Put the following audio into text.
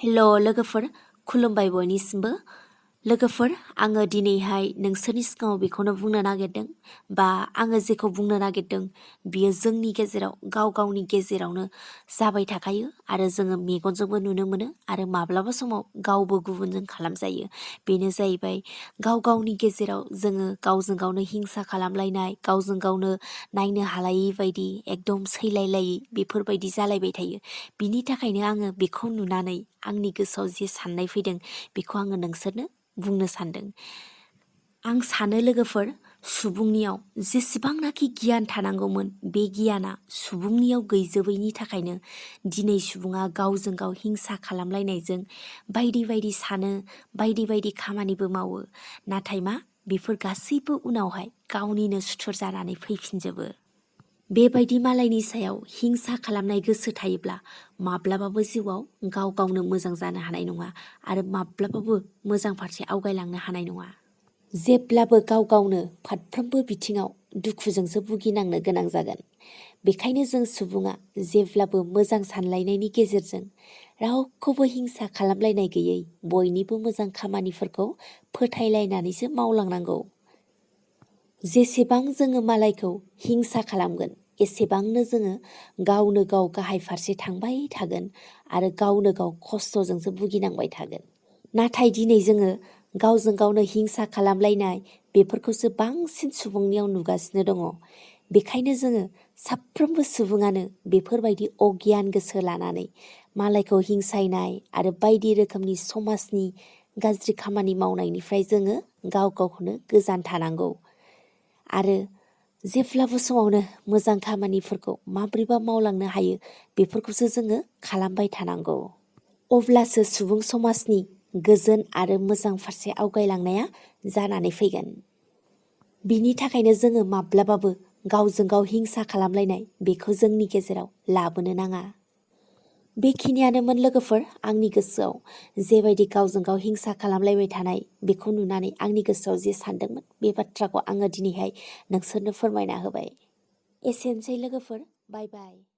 हेल' लोगोफोर खुलुमबाय बयनिसिमबो लोगोफोर आङो दिनैहाय नोंसोरनि सिगाङाव बेखौनो बुंनो नागिरदों बा आङो जेखौ बुंनो नागिरदों बियो जोंनि गेजेराव गावनि गेजेरावनो जाबाय थाखायो आरो जोङो मेगनजोंबो नुनो मोनो आरो माब्लाबा समाव गावबो गुबुनजों खालामजायो। बेनो जाहैबाय गावनि गेजेराव जोङो गावजों गावनो हिंसा खालामलायनाय, गावजों गावनो नायनो हालायै बायदि एकदम सैलायलायै बेफोरबायदि जालायबाय थायो। बिनि थाखायनो आङो बेखौ नुनानै आंनि गोसोआव जे साननाय फैदों बेखौ आङो नोंसोरनो बुंनो सानदों। आं सानो लोगोफोर सुबुंनियाव जेसेबांनाखि गियान थानांगौमोन बे गियाना सुबुंनियाव गैजोबैनि थाखायनो दिनै सुबुङा गावजों गाव हिंसा खालामलायनायजों बायदि सानो, बायदि खामानिबो मावो। नाथाय मा बेफोर गासैबो उनावहाय गावनिनो सुथुर जानानै फैफिनजोबो। बेबायदि मालायनि सायाव हिंसा खालामनाय गोसो थायोब्ला माब्लाबाबो जिउआव गावनो मोजां जानो हानाय नङा आरो माब्लाबाबो मोजां फारसे आवगायलांनो हानाय नङा। जेब्लाबो गावनो फारफ्रोमबो बिथिङाव दुखुजोंसो भुगिनांनो गोनां जागोन। बेखायनो जों सुबुङा जेब्लाबो मोजां सानलायनायनि गेजेरजों रावखौबो हिंसा खालामलायनाय गैयै बयनिबो मोजां खामानिफोरखौ फोथायलायनानैसो मावलांनांगौ। जेसेबां जोङो मालायखौ हिंसा खालामगोन एसेबांनो जोङो गावनो गाव गाहाय फारसे थांबाय थागोन आरो गावनो गाव खस्थ'जोंसो भुगिनांबाय थागोन। नाथाय दिनै जोङो गावजों गावनो हिंसा खालामलायनाय बेफोरखौसो बांसिन सुबुंनियाव नुगासिनो दङ। बेखायनो जोङो साफ्रोमबो सुबुङानो बेफोरबायदि अगियान गोसो लानानै मालायखौ हिंसायनाय आरो बायदि रोखोमनि समाजनि गाज्रि खामानि मावनायनिफ्राय जोङो गावखौनो गोजान थानांगौ आरो जेब्लाबो समावनो मोजां खामानिफोरखौ माब्रैबा मावलांनो हायो बेफोरखौसो जोङो खालामबाय थानांगौ। अब्लासो सुबुं समाजनि गोजोन आरो मोजां फारसे आवगायलांनाया जानानै फैगोन। बिनि थाखायनो जोङो माब्लाबाबो गावजों गाव हिंसा खालामलायनाय बेखौ जोंनि गेजेराव लाबोनो नाङा। बेखिनियानोमोन लोगोफोर आंनि गोसोआव जेबायदि गावजों गाव हिंसा खालामलायबाय थानाय बेखौ नुनानै आंनि गोसोआव जे सानदोंमोन बे बाथ्राखौ आङो दिनैहाय नोंसोरनो फोरमायना होबाय। एसेनोसै लोगोफोर, बाय बाय।